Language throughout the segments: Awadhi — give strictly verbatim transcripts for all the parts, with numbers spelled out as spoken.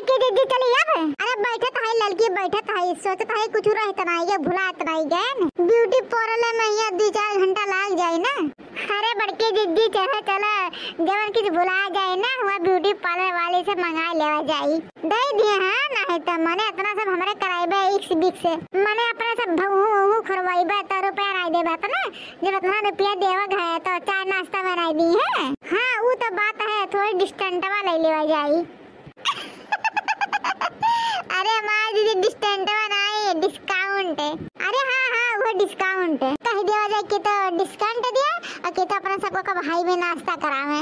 बड़की जिज्जी चली अब? अरे बैठत है ललकी, बैठत है, सोचत है कुछ रहत नहीं, ये भुलात नहीं गए। ब्यूटी पार्लर में यहाँ दो चार घंटा लाग जाए ना। अरे बड़की जिज्जी चला चला, जवन कुछ भुला जाए ना, वह ब्यूटी पार्लर वाली से मंगा लेवा जाई। दे दिए हैं, नहीं तो मने इतना सब हमरे कराइबे इक्स बिक्स से। मने अपने सब भऊ हूँ खरवाइबे तो रुपया नहीं देबे तो ना, जब इतना रुपया देवा है तो चाय नाश्ता में नहीं दी है। हाँ, वो तो बात है, थोड़ी डिस्काउंटवा ले लेवा जाई। अरे हमारे दीदी, डिस्काउंटवा नहीं, डिस्काउंट। अरे हाँ हाँ, वो डिस्काउंट कह देवा जाए कि तो डिस्काउंट दिया और कि तो अपना सबको कब हाई में नाश्ता करावे।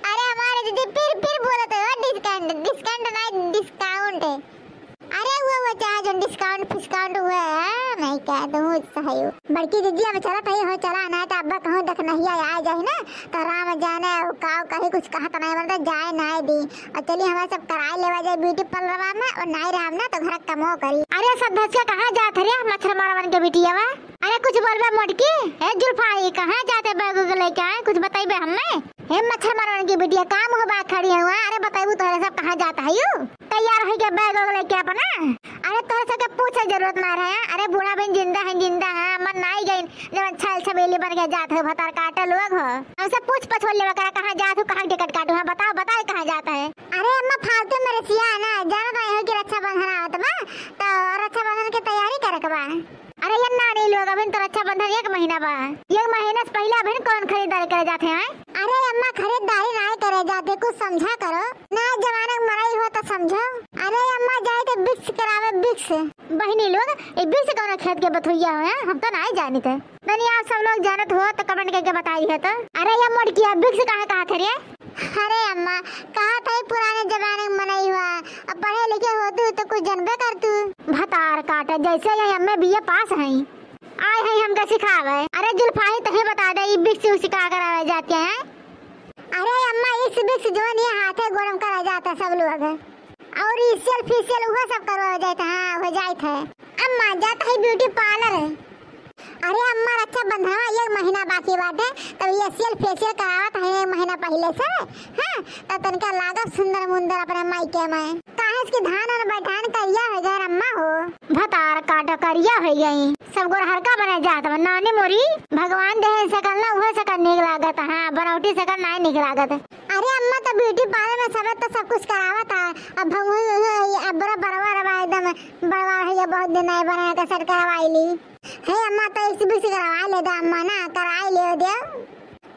अरे हमारे दीदी, फिर फिर बोलत है, डिस्काउंट, डिस्काउंट नहीं, डिस्काउंट। अरे वो वो चाहे जो डिस्काउंट फिस्काउंट हुआ है, नहीं कह दूँ सही हो। बड़की जिज्जी, अब चलत है हो, चला ना तो अब्बा कहूँ देख नहीं आया जाए ना, तो राम जाने वो काव कहीं कुछ कहा तो नहीं बनता, जाए ना दी। और चलिए हमारे सब कराए लेवा जाए ब्यूटी पार्लर में, और नहीं रहा ना तो घर कमो करी। अरे सब धस के कहाँ जात रे मच्छर मारवन के बिटिया बा? अरे कुछ बोलबे मोटकी, ए जुल्फाई, कहाँ जाते बैग उग लेके आए, कुछ बताइबे हमें? हे मच्छर मारवन की बिटिया, काम हो बा खड़ी हुआ, अरे बताइबू तोहरे सब कहाँ जात है यू? तैयार हो गया बैग उग लेके अपना। अरे तोहरे सब के पूछे जरूरत ना रहे, अरे बूढ़ा बहन जिंदा है, जिंदा है, मन नाई गई, जब अच्छा अच्छा बेली बन के जात है, भतार काटे लोग हो। हमसे पूछ पछोल लेवा करा, कहाँ जात हो, कहाँ टिकट काटू, हाँ बताओ, बताओ कहाँ जात है। अरे अम्मा फालतू में रिसिया ना, जाना तो हो कि रक्षाबंधन आवत बा, तो रक्षाबंधन के तैयारी करे के बा। अरे ये नानी लोग, अभी तो रक्षाबंधन एक महीना बा। एक महीना से पहले अभी कौन खरीदारी करे जाते हैं? अरे अम्मा, खरीदारी ना करे जाते, कुछ समझा करो ना, जमाना के मराई हो तो समझो। अरे अम्मा, जाए तो बिक्स करावे, बिक्स। बहिनी लोग, ये बिक्स कौन खेत के बथुइया हो, हैं? हम तो ना ही जानी थे। तनी आप सब लोग जानत हो तो कमेंट करके बताई है तो। अरे ये मोटकिया, बिक्स कहाँ कहाँ थे रे? अरे अम्मा, कहा था ही पुराने जमाने में मनई हुआ, अब पढ़े लिखे होतू तो कुछ जनबे करतू। भतार काटे, जैसे ये एमए बीए पास हैं, आए हैं हमके सिखावे। अरे जुल्फाई तही बता दे, ई बिक्स उक्स का करावे जाते हैं? अरे अम्मा, इस बिक्स जो नहीं हाथे गोरम करा जाता सब लोग, और ई सेल फेशियल उहो सब करवा जाता, हाँ हो जात है। अम्मा जात है ब्यूटी पार्लर। अरे अम्मा, रक्षाबंधनवा एक महीना बाकी बाटे, तब ये सेल फेशियल करावत है एक महीना पहले से, हाँ, तब तनिका लागब सुंदर मुंदर अपने मायके में। काहे से कि धान और बैठान करिया हो गए अम्मा हो। भतार काटो करिया हो गई, सब गोर हरका बने जात बा। नानी मोरी, भगवान देहे सकल ना, उहे सकल नीक लागत, हाँ, बनौटी सकल नाई नीक लागत। अरे अम्मा, तो ब्यूटी पार्लर में सबे तो सब कुछ करावत है, अब भंगुई हुई है, अब बड़ा बड़वा रवा एकदम बड़वा है, ये बहुत दिन नहीं बना के सेट करवाई ली। हे अम्मा, तो इस भी से करवा ले दे अम्मा ना, कराई ले दे।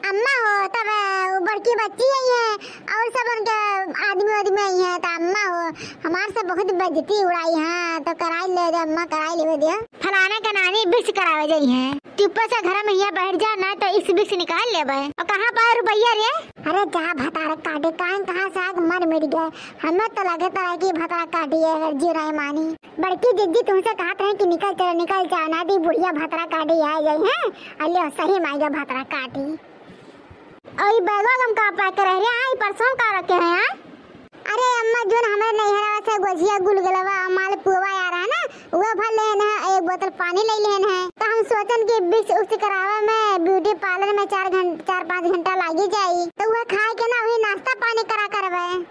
अम्मा हो, तब वो बड़की बच्ची आई है और सब उनके आदमी वादमी आई है, तो अम्मा हो, हमार से बहुत बेइज्जती उड़ाई, हाँ, तो कराई ले दे अम्मा, कराई ले दे। फलाना के नानी बिक्स करावे जाई है, चुप्पे से घर में हिया बैठ जा, ना तो इस बिक्स निकाल लेबे। और कहाँ पाए रुपया रे? अरे जा भतार काटे, काहे कहाँ से आके मन मिट गया, हमें तो लगे तो है कि भतार काटी है, जी नहीं मानी। बड़की जिज्जी तुमसे कहत रहे कि निकल चलो, निकल जाओ, ना दी बुढ़िया भतरा काटी आ जाई है। अलियो सही माई का भतरा काटी। और ई बैगवा हम का पैक करे रहे, आई परसों का रखे हैं, हाँ? अरे अम्मा, जोन हमारे नैहरा से गोझिया गुलगुलवा मालपुआ आ रहा ना, वो भर लेन है, एक बोतल पानी ले लेन है। तो हम सोचन कि बिक्स उक्स करावे में ब्यूटी पार्लर में चार घंटा, चार पाँच घंटा लागी जाई, तो वह खाए के ना वही नाश्ता पानी करा करवे।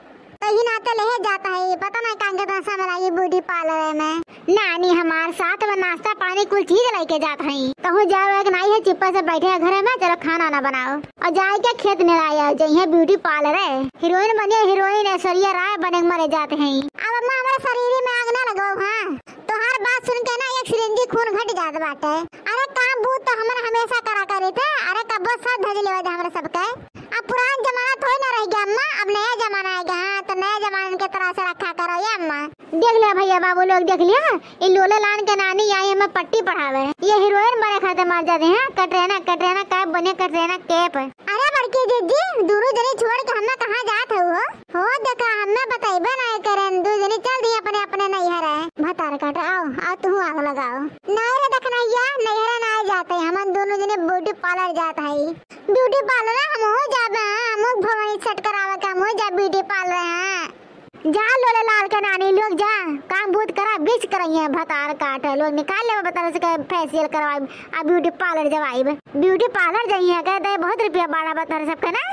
तो ही नाते लेहे जाता है, पता नहीं कांगे दशा में लागी ब्यूटी पार्लर में। नानी हमार साथ में नाश्ता पानी कुल चीज लेके जात हई। कहूँ जावे के नाई है, चुप्पे से बैठे है घरे में, चलो खाना ना बनाओ। और जाए के खेत निराया जइहे ब्यूटी पार्लर है। हीरोइन बनिए, हीरोइन ऐश्वर्या राय बने के मरे जात हई। अब अम्मा हमारे शरीर में आग ना लगाओ, हाँ। तोहार बात सुन के ना एक सिरिंजी खून घट जात बाटे। अरे काम बूत तो हमर हमेशा करा करी थे। अरे कब्बो सर धज लेवे दे हमरे सबके। अब पुरान जमाना थोड़ी ना रह गया अम्मा, अब नया जमाना आ गया। हाँ, तो नया जमाना के तरह से रखा करो ये अम्मा। देख लिया भैया बाबू लोग, देख लिया, ई लोले लान के नानी आई हमें पट्टी पढ़ावे। ये हीरोइन बने खातिर मर जाते हैं, कटरीना, कटरीना कैफ बने, कटरीना कैफ। अरे बड़की जिज्जी, दोनों जने छोड़ के हमें कहाँ जात हो? हो देखा, हमें बताइबे ना करें, दो जने चल दिए अपने अपने नैहर है। भतार काट, आओ, आओ तू आग लगाओ। नहीं रे देखना या नैहर ना जाते, हम दोनों जने ब्यूटी पार्लर जात है। ब्यूटी पार्लर हम हो जाबे, हम भवानी सेट करावे के हम हो जा ब्यूटी पार्लर है। जा लोले लाल के नानी लोग जा, काम बूत करा, बिक्स करइहे, भतार काट लोग निकाल लेबे बतरस के फेशियल करवाइब, आ ब्यूटी पार्लर जवाइब। ब्यूटी पार्लर जइहे, कह दे बहुत रुपया बाड़ा बतरस सबके ना,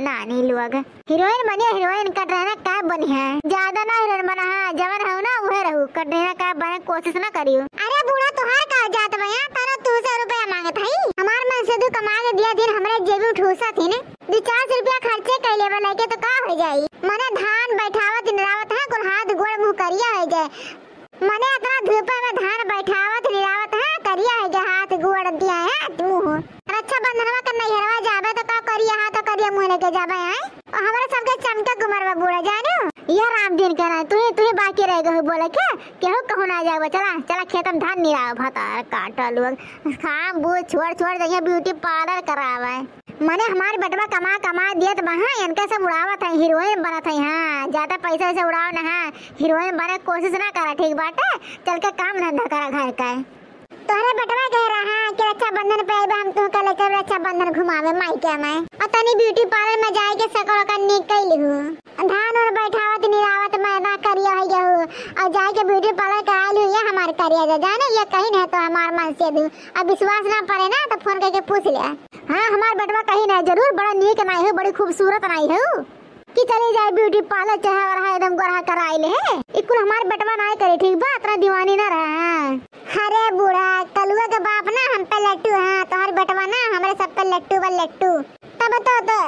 नानी लोग। हीरोइन बनिए, हीरोइन कटरीना कैफ बनिए। है। ज्यादा ना हीरोइन बना, हाँ, जवन हऊ ना उहे रहू, कटरीना कैफ बने कोशिश ना करियो। अरे बूढ़ा, तोहार का जात बा, यहाँ तारा तू से रुपया मांगत हई। हमार मनसेधू कमा के दिया दिन हमरे जेबी में ठूसा थी ने, दू चार सौ रुपया खर्चे कैले बा लइके तो का हो जाई? मने धान बैठावत निरावत है कुल हाथ गोड़ मुंह करिया हो जाए। मने अतना धूपे में धान बैठावत निरावत है करिया हो गया हाथ गोड़ दिया है मुंह। रक्षाबंधनवा के नैहरवा जाबे तो का करिया हाथ और करिया मुंह लेके जाबे हैं? और हमरे सबके चमके कुमार बा बूढ़ा जानू। यह राम दिन के ना, तू ही, तू ही बाकी रह गए बोले के, केहू कहूँ ना जाबे। चला, चला खेत में धान निराव भतार काटा लोग। काम बूझ छोड़, छोड़ जाइए ब्यूटी पार्लर करावे। मने हमार बेटवा कमा, कमा दियत बा, हाँ, इनके सब उड़ावत है, हीरोइन बनत है, हाँ, ज्यादा पैसा वैसा उड़ाओ ना, हाँ, हीरोइन बने के कोशिश ना करा, ठीक बाटे, चल के काम धंधा करा घर का। तोहरे बेटवा कह रहा है कि रक्षाबंधन पे अइबे, हम तुहके ले चलब रक्षाबंधन घुमावे मायके में। और तनी ब्यूटी पार्लर में जाए के सकल ओकर निकल हूँ। धान और बैठावत निरावत मैदा करिया हो गया हूँ। और जाए के ब्यूटी पार्लर के आयल हूँ, ये हमार करिया जा, जाने ये कहीं नहीं तो हमार मनसेधू। अब विश्वास ना पड़े ना तो फोन करके पूछ ले। हाँ, हमार बेटवा कहीं नहीं, जरूर बड़ा नीक नाई हो, बड़ी खूबसूरत नाई हो। कि चली जाए ब्यूटी पार्लर, चेहरा वरहा एकदम गोरहा कराई ले है। ई कुल हमार बेटवा नाय करे, ठीक बा, अतना दीवानी ना रहा। अरे बूढ़ा, कलुआ के बाप ना हम पे लट्टू है, तोहर बेटवा ना हमरे सब पे लट्टू बा लट्टू। तब तो, तो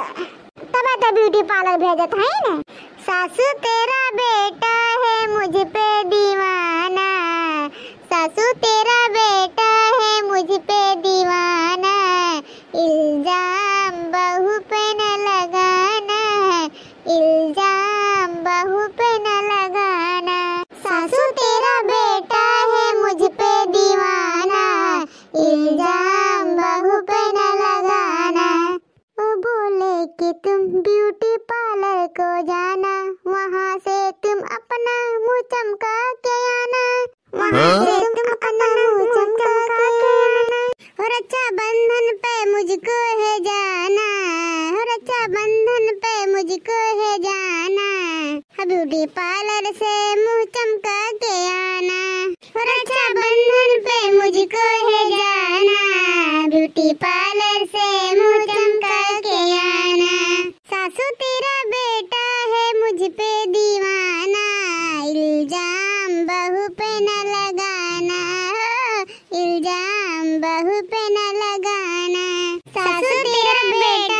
तब तो ब्यूटी पार्लर भेजत है ना। सासू तेरा बेटा है मुझ पे दीवाना, सासू तेरा बेटा है मुझ पे दीवाना, इल्जाम बहू पे न लगाना, इल्जाम बहू पे न लगाना। सासू तेरा बेटा है मुझ पे दीवाना, इल्जाम बहू पे न लगाना। वो बोले कि तुम ब्यूटी पार्लर को जाना, वहाँ से तुम अपना मुंह चमका के आना, वहाँ से तुम अपना मुंह चमका के आना। हो रक्षाबंधन पे मुझको है जाना, हो रक्षाबंधन पे मुझको है जाना, ब्यूटी पार्लर से मुंह चमका के आना। हो रक्षाबंधन पे मुझको है जाना, ब्यूटी पार्लर से मुंह चमका के आना। सासू तेरा बेटा है मुझ पे दीवाना, इल्जाम बहू पे न लगाना, हो, इल्जाम बहू पे न लगाना। सासू तेरा बेटा